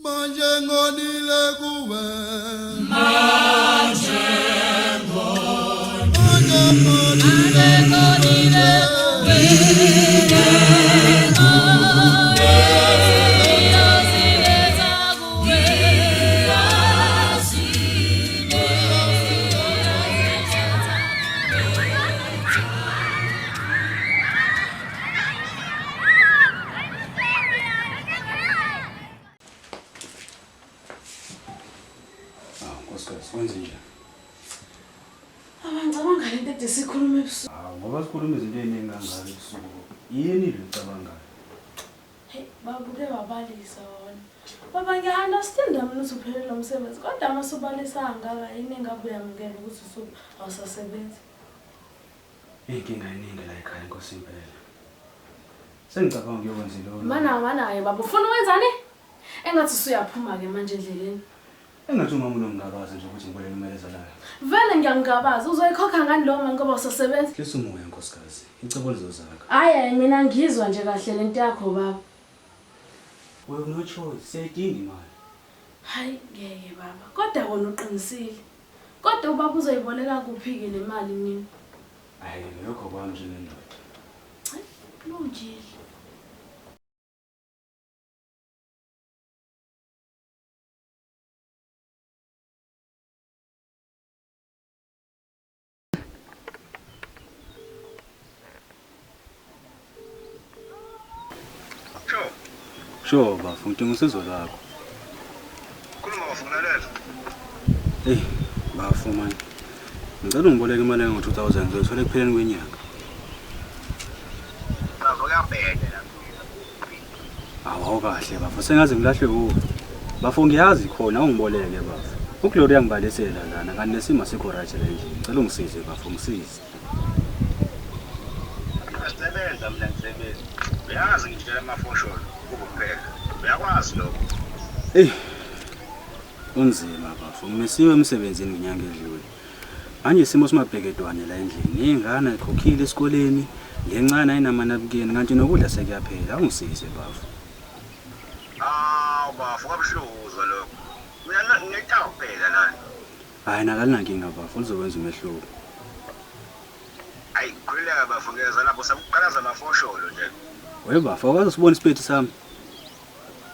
Manje ngonile kuwe. Manje ngonile kuwe. Awu nkosikazi wenze njani? Abangicabanga lento ede sikhuluma ebusuku. Hawu ngoba sikhuluma izinto ey'ningi kangaka ebusuku. Yini le ucabangayo? Hey, baba uke wabalisa wona. Baba ngiya-understanda mina ukuthi uphelelwe umsebenzi kodwa uma subalisa kangaka yini engabe uyamukela ukuthi awusasebenzi? Iy'nkinga iningi la ekhaya nkosi impela. Sengicabanga ukuyokwenza ilolo. Mana mana-ke baba ufuna ukwenzani? Engathi usuyaphuma-ke manje endleleni. Engathi umama unokungabaza nje ukuthi ngiboleka imali ezalayo. Vele ngiyangingabaza uzoyikhokha ngani lowo mali ngoba usasebenza? Hlisa umoya nkosikazi. Icebo lizozakha. Hhayi hhayi mina ngiyizwa nje kahle lento yakho baba. We have no choice. Siyayidinga imali. Hhayi ngeke baba kodwa kona uqinisile. Kodwa ubaba uzoyiboleka kuphi-ke le mali nini? Hhayi lokho kwami njengendoda. Hhayi kulungile. Sure. Sure bafo ngidinga usizo lwakho. Khuluma bafo ngilalela. Hey bafo man. Ngicela ungiboleke imali engu-2000 ngizoyithola ekupheleni kwenyanga. Bafo kuyabheda la. Awu awukahle bafo sengaze ngilahlwe wuwe. Bafo ngiyazi khona ungiboleke bafo. UGlory uyangibalisela lana kanti nesimo asikho right la endlini. Ngicela ungisize bafo ngisize. Ngiyasebenza mina ngisebenza. Uyazi ngitshela amafosholo kubo kuphela. Uyakwazi lokho. Hey. Kunzima bafo. Ngimisiwe emsebenzini ngenyanga edlule. Manje isimo simabhekedwane la endlini. Iy'ngane ayikhokhile esikoleni, le ncane ayinamanabukeni kanti nokudla sekuyaphela. Awungisize bafo. Hawu bafo kabuhlungu ukuzwa lokho. Mina nginetawu kuphela lana. Hhayi nakalinankinga bafo, lizokwenza umehluko. Ayi khululeka bafo ngiyeza lapho sakuqalaza amafosholo nje. We bafo awukaze usibone isiphethu sami.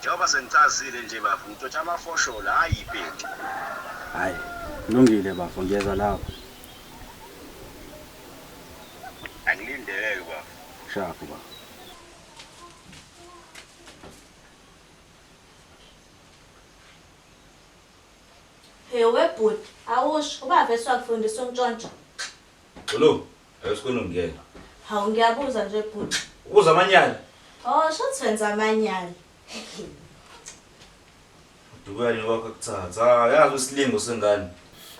Njengoba sengichazile nje bafo ngitshotsha amafosholo hhayi ipenti. Hhayi kulungile bafo ngiyeza lapho. Angilindeleke bafo. Shapu bafo. Hey webhuti, awusho ubaba eswakufundisa untshontsho. Hello, ayosikhona ungena. Hawu ngiyabuza nje bhuti. Ubuza amanyala. Oh, shuthi wenza amanyala. Dubani kwakho kuthatha. Ah, yazi usilingo sengane.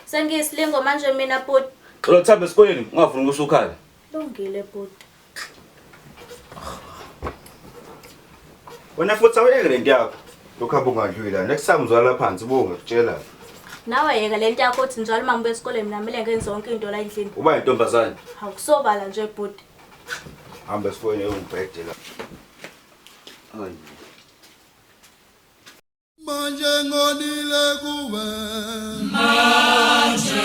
Sengiyisilingo manje mina bhuti. Xolo thambe esikoleni ungafuni ukusukhala. Lungile bhuti. Wena futhi awuyeke lento yakho. Lokhu hamba ungadluli la. Next time uzwala phansi bonga kutshela. Nawe yeka lento yakho uthi njalo uma ngibuya esikoleni mina kumele ngenze yonke into la endlini. Uba intombazane. Hawu kusobala nje bhuti. Hamba esikoleni ungibhede la. Hayi. Manje ngonile kuwe. Manje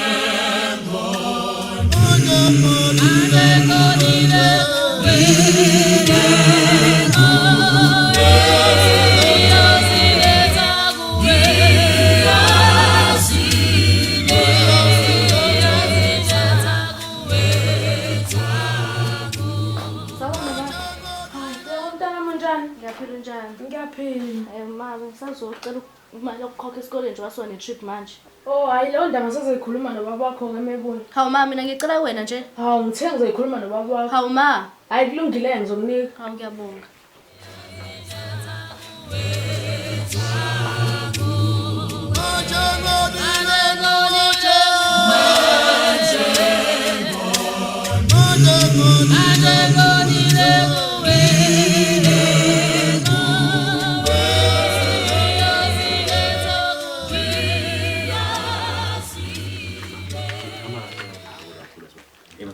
ngonile kuwe. Ngiyaphila unjani? Ngiyaphila. Eh mama, ngisazocela imali yokukhokha esikoleni nje wasuka ne-trip manje. Oh, hayi leyo ndaba ngisazoyikhuluma nobaba wakho-ke mebuya. Hawu ma, mina ngicela wena nje. Hawu, ngithe ngizoyikhuluma nobaba wakho. Hawu ma. Hayi kulungile ngizokunika. Hawu ngiyabonga.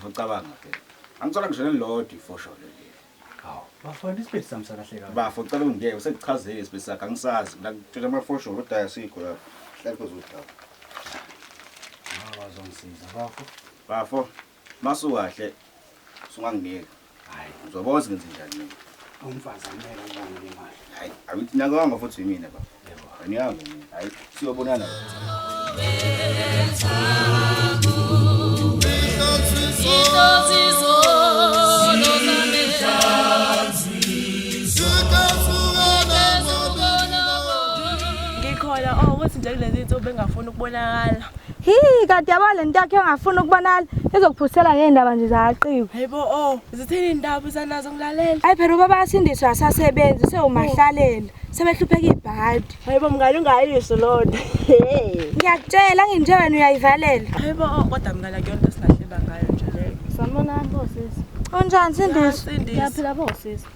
Ngicabanga phela. Angithola ngisho nelilodwa ifosholo leli. Hawu, Bafana isipedi sami salahleka. Bafo cela ungiyeke usekuchazele isipedi sakhe angisazi. Mina ngitshela amafosholo kodwa asikho lapho. Hlala phezu kodaba. Wazongisiza bafo. Bafo, masukahle usunganginika. Hayi, ngizobona ukuthi ngenze njani mina. Umfazi angeke ayibone le mali. Hayi, awuthi nakanga futhi yimina bafo. Yebo. Aniyanga mina. Hayi, siyobonana. Ngikhona oh ukuthi nje kulezi zinsuku bengafuni ukubonakala. Hi, kade yabo le nto yakhe engafuni ukubonakala izokuphusela ngendaba nje zaqiwe. Hayibo oh, zithini indaba uzanazo ngilalela. Hayi phela ubaba asindiswe asasebenzi sewumahlalela. Sebehlupheka ibhadi. Hayibo mngani ungayisho lona. Ngiyakutshela nginje wena uyayivalela. Hayibo oh kodwa mngani akuyona into esingahleba ngayo nje leyo. Sanibonani bosisi. Unjani Sindiso? Sindisi. Ngiyaphila bosisi.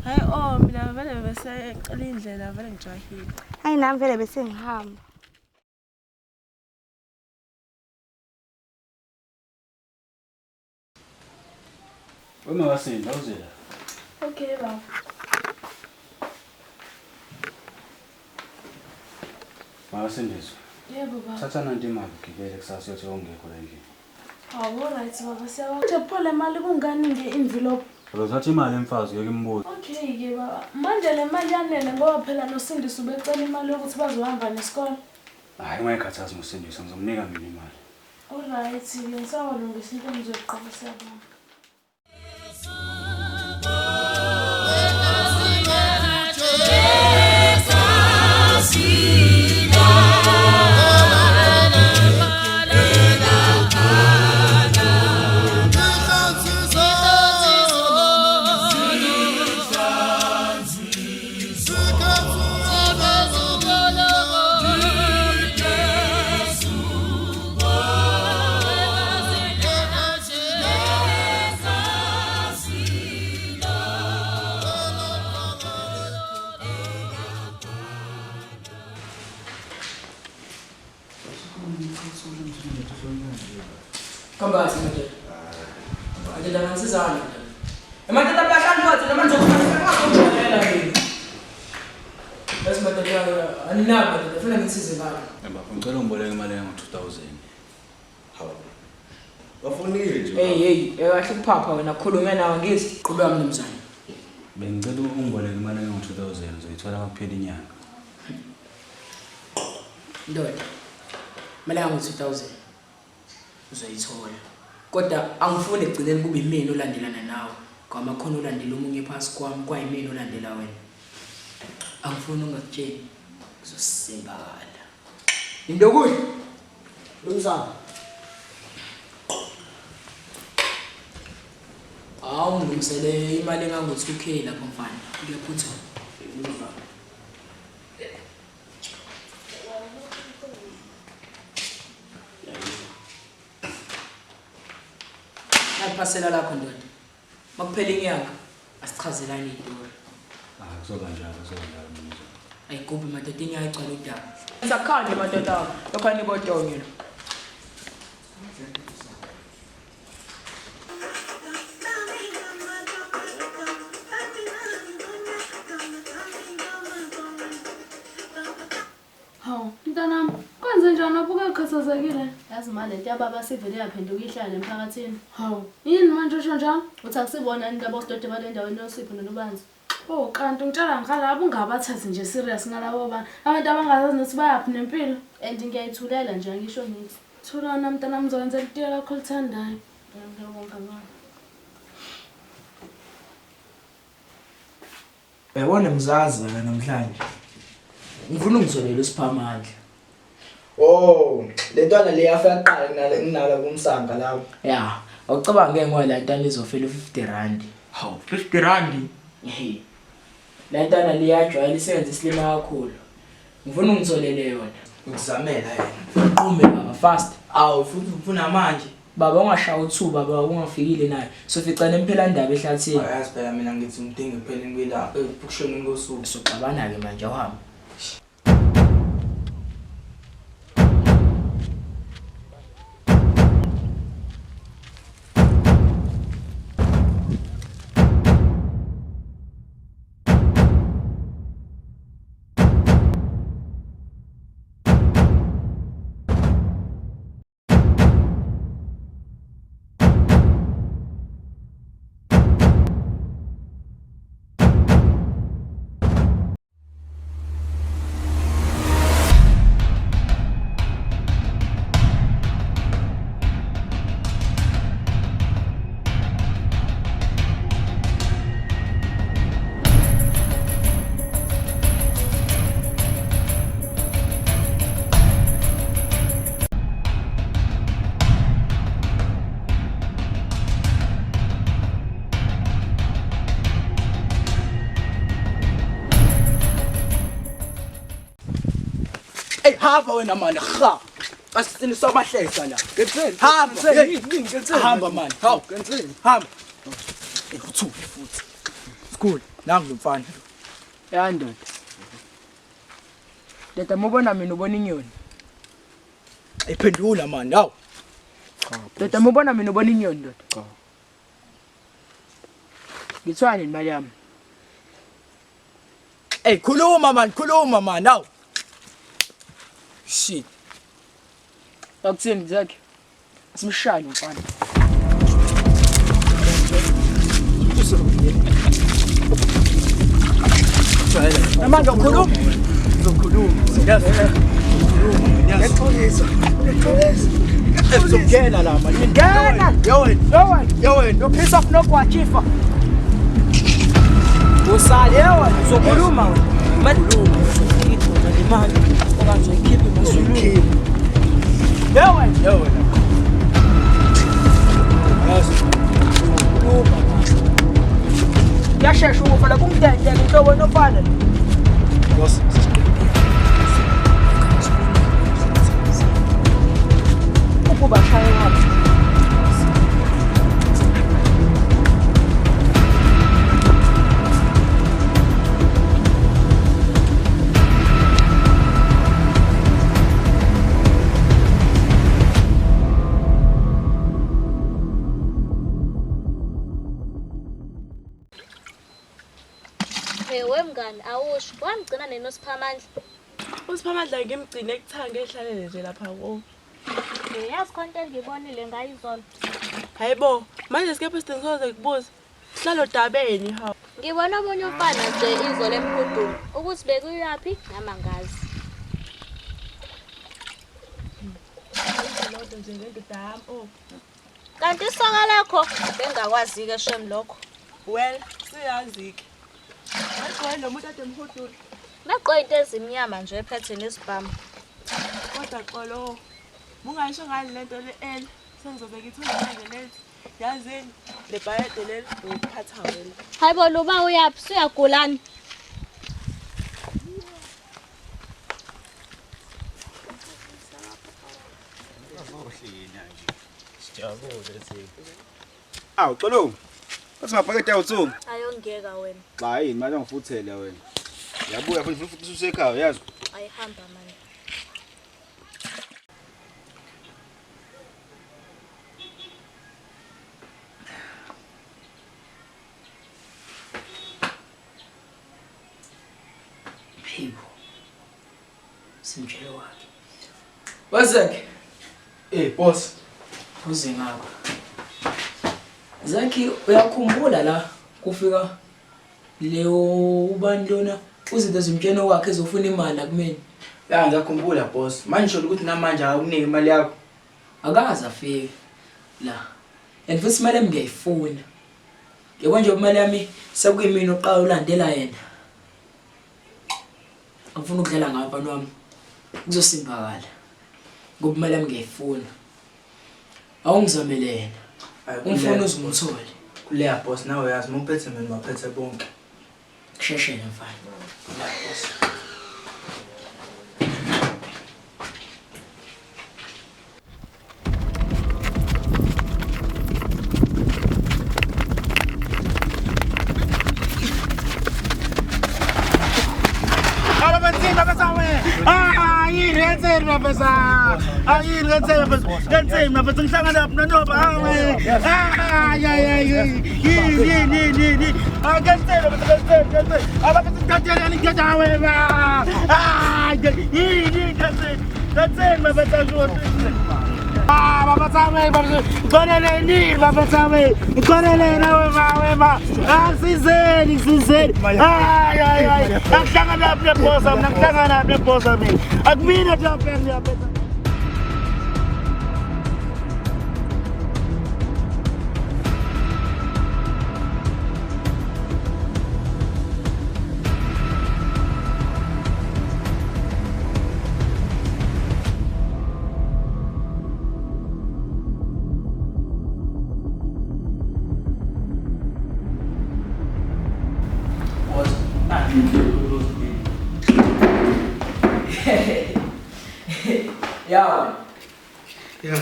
Hayi oh mina vele bese cela indlela vele ngijahile. Hayi nami vele bese ngihamba. Uma wasinda uze la. Okay baba. Makasindiswe. Yebo baba. Thatha nanti imali ugibele kusasa uyothi ongekho la endlini. Hawu right baba siyabonga. Nje pho le mali kungani nge-envelope? Uzothatha imali emfazi ngeke imbuze. Okay ke baba. Manje le mali yanele ngoba phela noSindiso ubecela imali yokuthi bazohamba nesikole. Hayi ungayikhathazi ngoSindiso ngizomnika mina imali. Alright, ke ngisawalungisa into engizoyiqala siyabonga. Kambathi madoda. Madoda nganisizana madoda. Emadoda bahlali phansi noma ngizokuxolela mina. Bese madoda aninabo madoda funa ngisize ngalo. Bafo ngicela ungiboleke imali engu-2000. Hawu. Bafonile nje. Hey hey, kahle ukuphapha wena khulume nawe ngithi qhubeka mnumzane. Bengicela ungiboleke imali engu-2000 uzoyithola makuphela inyanga. Ndoda. Imali yangu 2000 uzoyithola. Kodwa angifuni ekugcineni kube imina olandelana nawe. Ngoba khona olandela omunye phasi kwami kwayimina olandela wena. Angifuni ungakutsheli. Kuzosimbakala. Into kuhle. Mnumzane, Hawu ngilungisele imali engango 2K lapho mfana. Ngiyaphuthuma. mnumzane. Naphasela lakho ndoda. Makuphela inyanga asichazelani izitori. Ah kuzoba njalo kuzoba njalo mnumzane. Ayigubhi madoda inyanga igcwele udaba. Sakhande madoda lokho nibodonye lo. Hawu, mntanami, kwenze njani wabuka ukhathazekile? Yazi manje lento yababa sivele yaphenduka ihlale emphakathini. Hawu, yini manje usho njalo? Uthi akusibona yini labo sidode bale ndaweni yoSipho noLubanzi. Oh, kanti ngitshela ngalabo ungabathathi nje serious ngalabo bantu. Abantu abangazazi nokuthi bayaphi nempilo. And ngiyayithulela nje angisho ngithi. Thulana mntanami ngizokwenzela itiye lakho olithandayo. Ngiyabonga mama. Uyabona mzaza la namhlanje. Ngifuna ungizolele usiphamandla. Oh, le ntwana le yafika kuqala kunala kunala kumsanga lapho. Ya, awucabange ngoba la ntwana izofela u50 rand. Hawu, 50 rand. Ehe. La ntwana le yajwayela isebenza isilima kakhulu. Ngifuna ungitholele yona. Ukuzamela yena. Qume baba fast. Awu, futhi ufuna manje. Baba ungashaya uthuba baba ungafikile naye. Soficana emphela ndaba ehlathini. Ayazi phela mina ngithi umdinga ekupheleni kwelanga, ekushoneni kosuku. Soxabana ke manje awuhambe. Ey hamba wena mani ha. Asiqinisa amahlesa la. Hamba. Hamba mani. Hawu. Hamba. Ey uthule futhi. Sikhulu nangu lo mfana. Ya ndoda. Ndoda mubona mina ubona inyoni. Iphendula mani hawu. Ndoda mubona mina ubona inyoni ndoda. Cha. Ngithwani imali yami. Ey khuluma mani khuluma mani hawu. Shit. Bakuthini Zakhe? Asimshaye lo mfana. Namanje ukhuluma. Uzokhuluma. Yes. Ukhuluma. Yes. Ngiyaxolisa. Ngiyaxolisa. Uzongena la mani. Ngena. Yo wena. Yo wena. Yo wena. Yo piece of nogwachifa. Usale wena uzokhuluma wena. Makhuluma. Ikhona le mali okanye uzoyikhipha emasulwini. Yo wena. Yo wena. Yes. Khuluma. Kuyashesha ukufa la kumdedele inhlobo nofana. Boss. Ukuba shaye ngapha. Hey wemngani awusho wamgcina nini uSiphamandla? USiphamandla ngimgcine ekuthanga ehlalele nje lapha kuwo. Yazi khona into engiyibonile ngayizolo. Hayibo, manje sikephi sidingo kubuza. Sihlalo dabeni hawu. Ngibona omunye umfana nje izolo emhudulu ukuthi bekuyaphi nami angazi. Lodwa nje ngendoda yami oh. Kanti isoka lakho bengakwazi-ke shem lokho. Well, siyazi-ke. Wagqoke nomuntu ade emhudulu. Bagqoke into ezimnyama nje ephethe nesibhamu. Kodwa xolo, mungayisho ngani lento le L sengizobe ngithola manje late. Yazini le bhayede leli ngikuphatha wena. Hayibo Luba uyaphi usuyagulani? Awu xolo. Bathi mabhakede awu2. Ayongeka wena. Cha yini manje ngifuthele wena. Yabuya futhi futhi usekhaya yazi. Ayihamba manje. Phibo. Simtshele wakhe. Wazakhe. Eh boss. Uze ngapha. Zakhi uyakhumbula la kufika leyo ubani lona uzinto zimtsheno wakhe ezofuna imali la kumina. Ya ngiyakhumbula boss. Manje sho ukuthi namanje akukuniki imali yakho. Akaze afike la. And futhi imali yami ngiyayifuna. Yabo nje imali yami sekuyimina oqala ulandela yena. Angifuni ukudlala ngayo mfana wami. Kuzosimbakala. Ngoba imali yami ngiyayifuna. Awungizamele yena. Umfuna uze umthole. Kuleya boss nawe uyazi uma uphethe mina baphethe bonke. Kusheshele mfana. Kuleya boss. Boss, nanti Ya wena. Ya.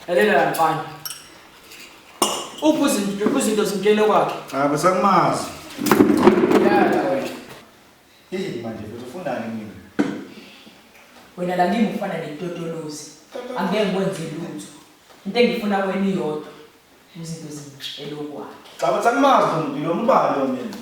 Lalela la mfana. Uphi izinto zimtshele kwakhe? Cha besakumazi. Ya la wena. Yini manje futhi ufunani kimi? Wena la kimi ufana netotolozi. Angeke ngikwenze lutho. Into engifuna wena iyodwa. Izinto zimtshele kwakhe. Cha besakumazi lo muntu lo ubani lo mina.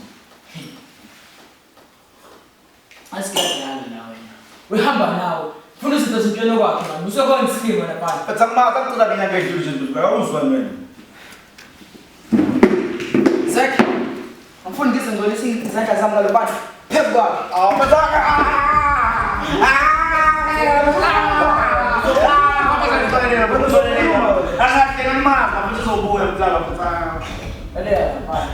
Asikadlala la wena. Uhamba nawe. Funa izinto zimtshele kwakhe manje. Usekhona isilima lapha. Besakumazi akucela mina ngedlule nje awuzwa mina. Zek. Angifuni ngizingcolise izandla zami ngalo bantu. Phezu kwakhe. Awu bezaka. Lalela mfana.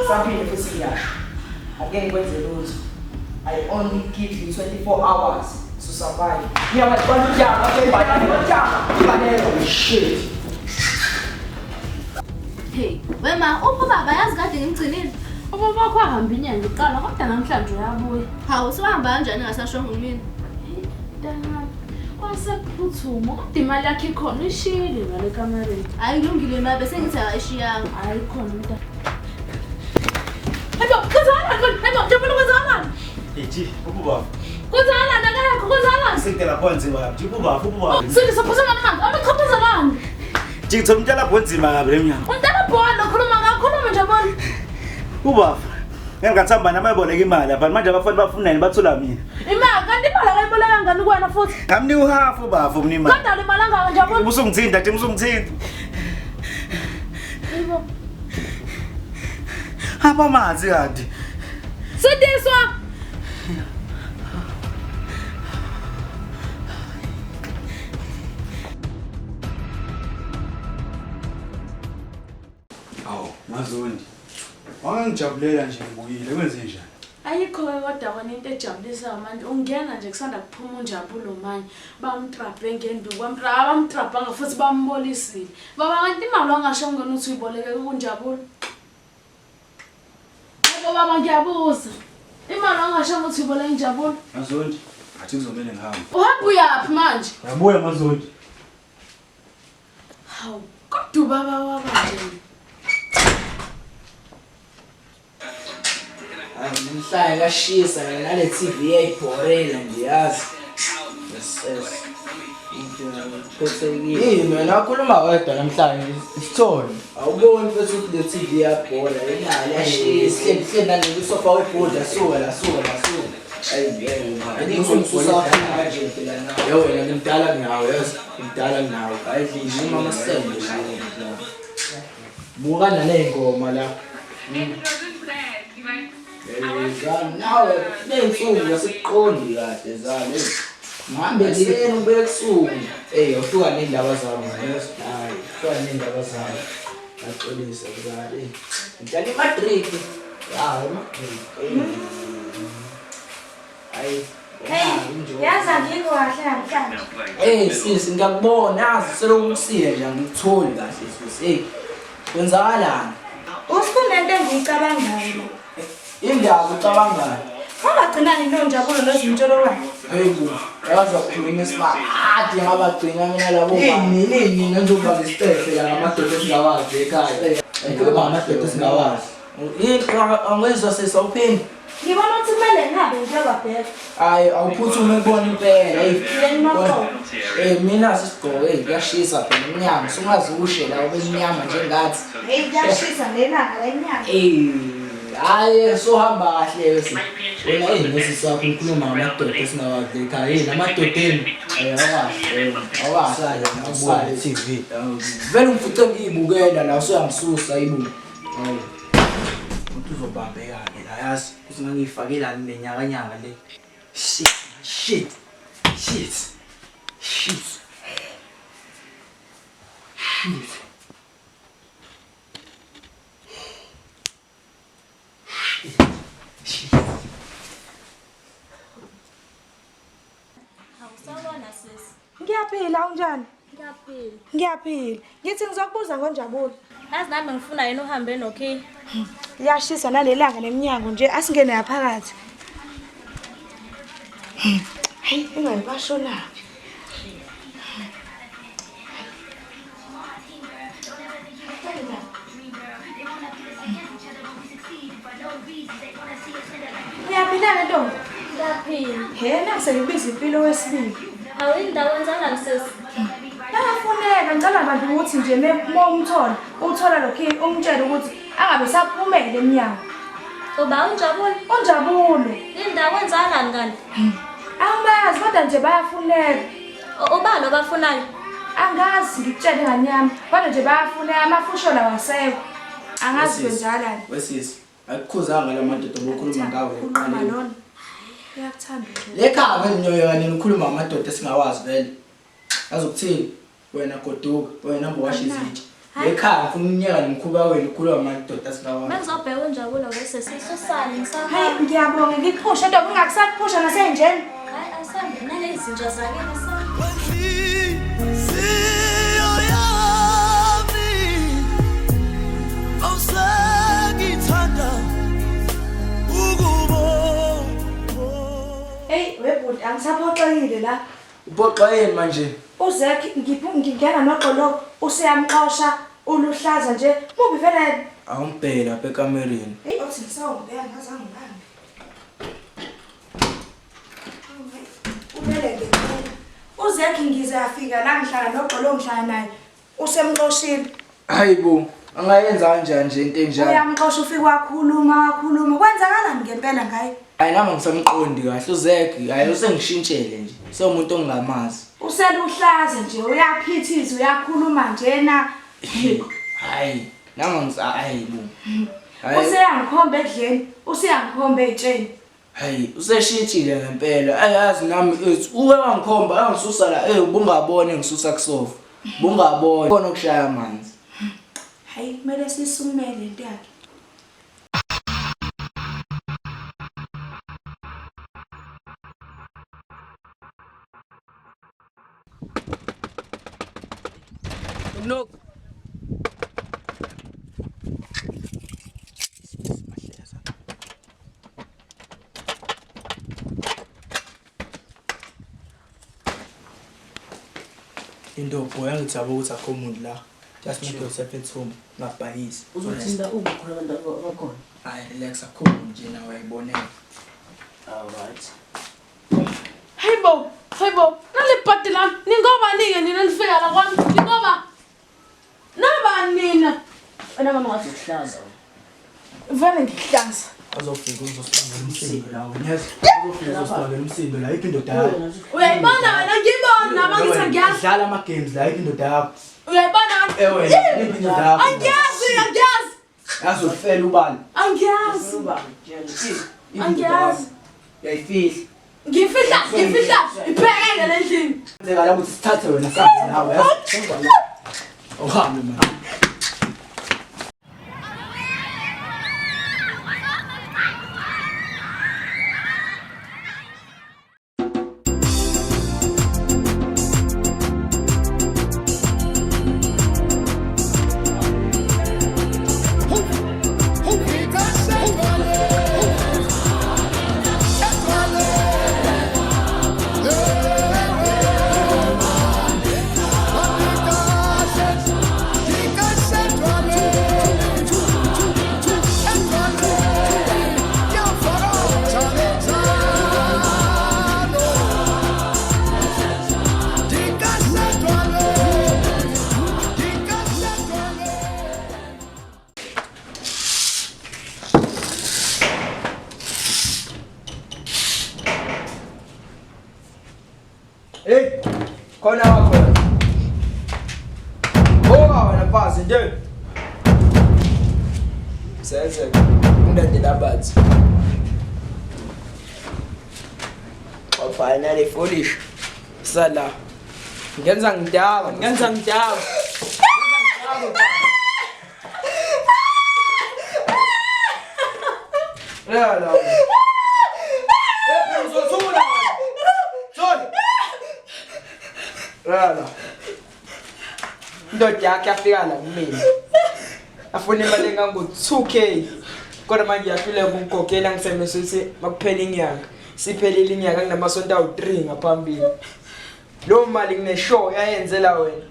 Saphinde futhi ngiyasho. Ake ngikwenze lutho. I only give you 24 hours to survive. Shit. Hey, wema uphi ubaba yazi kade ngimgcinile. Ubaba wakho wahamba inyanga iqala kodwa namhlanje uyabuya. Hawu, usihamba kanjani engasashongo kumina? Mntanami, kwasekuphuthuma kodwa imali yakhe ikhona uyishiyile ngale kamereni. Hayi kulungile ma bese ngithi akayishiyanga. Hayi khona mntana. Hayibo, kwenzakalani? Hayibo, Njabulo kwenzakalani? Ethi, ubaba. Kwenzakalani akekho kwenzakalani? Sengidela phonzima kabi. Ubaba, ubaba. Sindisa phuzana manje, amachaphazana bani? Jikuthola umntwana phonzima kabi lemnyama. Umntana bhola khuluma ngakhuluma Njabulo. Ubaba. Ngingakathamba nami ayiboleka imali apha manje abafana bafunani bathola mina. Imali kanti imali akayiboleka ngani kuwena futhi? Ngamnika uhafu ubaba umnika imali. Kodwa le mali angaka Njabulo. Usungithinta, Jim usungithinta. Hayibo. Hapa amanzi kanti. Sindiswa. Awu, Mazondi. Wangangijabulela nje ngibuyile kwenze njani? Ayikho-ke kodwa kona into ejabulisayo manje ungena nje kusanda kuphuma uNjabulo manje bamtrabhe ngenduku abamtrabhanga futhi bambolisile. Baba kanti imali wangasho ngona uthi uyiboleke kuNjabulo? Yebo baba ngiyabuza. Imali wangasho ukuthi uyiboleke kuNjabulo? Mazondi, athi kuzomele ngihambe. Uhamba uyaphi manje? Ngiyabuya Mazondi. Hawu, kodwa ubaba waba nje. Namhlanje kashisa nale TV iyayibhorela nje yazi. Yes yes. Yini wena ukhuluma wedwa namhlanje isithole. Awuboni futhi ukuthi le TV iyabhora imali yashisa hleli naleli sofa webhoda suka la suka la suka. Ayi ngeke manje. Ngisusa kanje phela nawe. Yo wena ngimdala kunawe yazi. Ngimdala kunawe. Ayidli mama sende nje. Buka nale ngoma la. Nawe ney'nsuku asikuqondi kahle zalo. Ngihambe ekuseni ngibuye ebusuku. Eyi awuhluka ney'ndaba zami yazi. Hayi, uhlukane ney'ndaba zami. Ngaxolisa mzali. Ngidlala i-matric. Ya, i-matric. Hayi. Hey, yazi angikho kahle namhlanje. Hey sisi ngiyakubona yazi selokhu ngisile nje angikutholi kahle sisi. Hey, kwenzakalani? Usikhuluma into engiyicabangayo la. Indaba ucabangayo. Ungagcinani noNjabulo nozimtsholo wakhe. Hey bo, yazi wakhuluma isimati ngabagcina mina labo. Nini nini njengoba ngisitefe la ngamadoda esingawazi ekhaya. Njengoba ngamadoda esingawazi. Yini angizwa sisi awuphindi. Ngibona ukuthi kumele ngihambe ngiyobabheka. Hayi awuphuthume kubona impela. Hey. Yini maqoqo? Eh mina sisigqoke hey kuyashisa phela umnyama sungaze ushe la ube mnyama njengathi. Hey kuyashisa nelanga la inyanga. Eh hayi sohamba kahle ke sisi. Wena hey nesisi wakho ukhuluma ngamadoda esingawazi ekhaya. Hey namadoda enu. Awakahle. Awakahle awusale TV. Vele ungifice ngiyibukela la usuyangisusa ibuku. Hayi. Umuntu uzobambeka ke la yazi. Kuthi ngangiyifakelani lenyakanyaka le. Shit, shit. Shit. Shit. Shit. Shit. Hawu, sawubona sisi. Ngiyaphila unjani? Ngiyaphila. Ngiyaphila. Ngithi ngizokubuza ngoNjabulo. Yazi nami ngifuna yena uhambe noKay. Liyashisa nalelanga neminyango nje asingene ngaphakathi. Hayi, engabe bashonaphi? Uyaphila-ke ntombi? Ngiyaphila. He, nase ngikubiza impilo wesibili. Hawu indawo wenzanani sesi? Bayafuneka, ngicela bantu ukuthi nje uma umthola, uthola lokhu umtshele ukuthi angabe saphumele emnyango. Uba uNjabulo? UNjabulo. Indawo wenzanani kanti? Angibazi kodwa nje bayafuneka. Ubani obafunayo? Angazi ngikutshele nganyama, kodwa nje bayafuneka amafushola wasekho. Angazi kwenzakalani. Wesisi, akukhuzanga la madoda obukhuluma ngawo Khuluma ekuqaleni. lona. Uyakuthanda nje. Le khava elinyoyo nini ukhuluma ngamadoda esingawazi vele. Azokuthini? Wena goduka, wena hamba washe izitsha. Le khaya ngifuna ukunyeka nomkhuba wenu ukhuluma ngamadoda esingawazi. Bengizobheka uNjabulo ke sesi susane ngisahamba. Hayi ngiyabonga ngikuphushe ntombi ungakusakuphusha nasenjeni. Hayi asambe nalezi zinja zakini asambe. Inhliziyo yami awusengithanda ukubona. Hey webhuti angisaphoxekile la. Uphoxa yini manje? Uzekhi ngingena noxolo useyamxosha uluhlaza nje. Mubi vele. Awumbheke lapha ekamereni. Hey othi ngisawumbheka ngazange ngibambe. Ubele ngempela. Uzekhi ngize afika la ngihlala noxolo ngihlala naye. Usemxoshile. Hayibo, angayenza kanjani nje into enjalo? Uyamxosha ufike wakhuluma wakhuluma. Kwenzakalani ngempela ngaye? Hayi nami angisamqondi kahle uZek, hayi usengishintshele nje. Sewumuntu ongingamazi. Useluhlaza nje uyaphithiza uyakhuluma njena. Hayi, nami angisa hayi bo. Hayi. Useyangikhomba ekudleni, useyangikhomba ey'tsheni. Hayi, useshintshile ngempela. Hayi yazi nami ethi uke wangikhomba angisusa la, eh ubungabona engisusa kusofa. Bungabona khona okushaya amanzi. Hayi kumele sisukumele lento yakhe. Knock. Into boy angijabula ukuthi akho umuntu la. Just make yourself at home. Ngabhayisi. Uzothinta uma khona abantu abakhona. Hayi relax akho umuntu nje nawe uyayibonela. All right. Hayibo, hayibo, nalibhadi lami. Ningobani-ke nina nifika la kwami? Ningoba? Nabani nina? Wena mama ngathi uhlaza. Vele ngikuhlaza. Azofika uzosibangela umsindo la wena. Yes. Uzofika uzosibangela umsindo la iphi indoda yakho. Uyayibona wena ngiyibona nami angithi angiyazi. Dlala ama games la iphi indoda yakho. Uyayibona wena? Eh wena iphi indoda yakho. Angiyazi, angiyazi. Azofela ubani? Angiyazi. Angiyazi. Uyayifihla. Ngifihla, ngifihla. Iphekeke le ndlini. Kwenzeka la ukuthi sithathe wena sazi nawe yazi. Awuhambe manje. Hey, khona wakhona. Boka wena mfazi nje. Senze ungilandela abathi. Oh finally foolish. Sala. Ngenza ngidaba, ngenza ngidaba. La la. Eh, uzothula. Thula. Lala. Indoda yakhe yafika la kumina. Afuna imali engango 2K. Kodwa manje yahluleka ukungikhokhela ngisemese ukuthi makuphela inyanga. Siphelile inyanga kunamasonto awu-3 ngaphambili. Leyo mali ngine-sure yayenzela wena.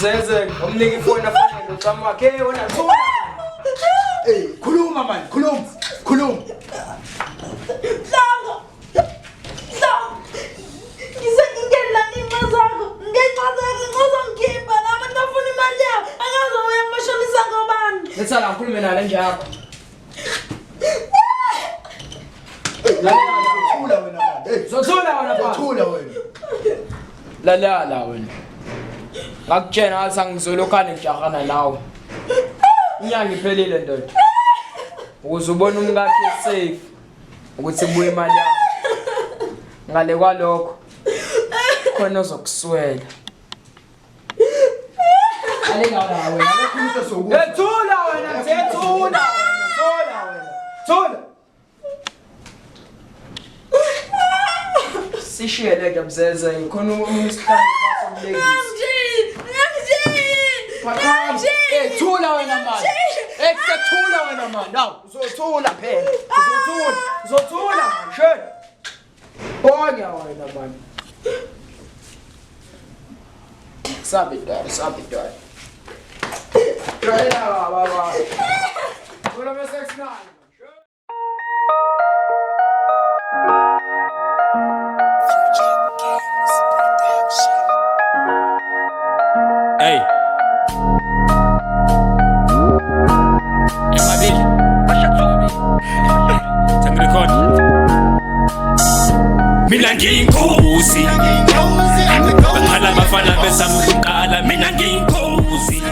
Zeze, umnike ifoni afane noxamu wakhe. Hey wena thula. Hey, khuluma man, khuluma, khuluma. Mhlongo! Mhlongo! Ngize ngingene la ngenxa zakho, ngenxa zakho ngizongikhipha la abantu bafuna imali yabo. Akazobuya kumashonisa ngobani? Letha la ngikhulume nale nje yakho. Thula wena man. Hey, Zothula wena baba. Thula wena. Lalela wena. Ngakutshela ngathi angizolokhane ngijahana nawe. Inyanga iphelile ndoda. Ukuze ubone umkakhe safe ukuthi kubuye imali yakho. Ngale kwalokho khona ozokuswela. Alinga wena. Ethula wena, thula wena, thula wena. Thula. Sishiyele ke mzeze khona umsihlanu somlengisi. Phakama. Eh thula wena manje. Eh kuthula wena manje. Hawu uzothula phela. Uzothula. Uzothula manje. Shela. Bonya wena manje. Sabe dad, sabe dad. Shela baba. Thula bese 69. Hey. Emabili. Sengirecord. Mina ngiyinkosi. Bakhala abafana besami ukuqala. Mina ngiyinkosi.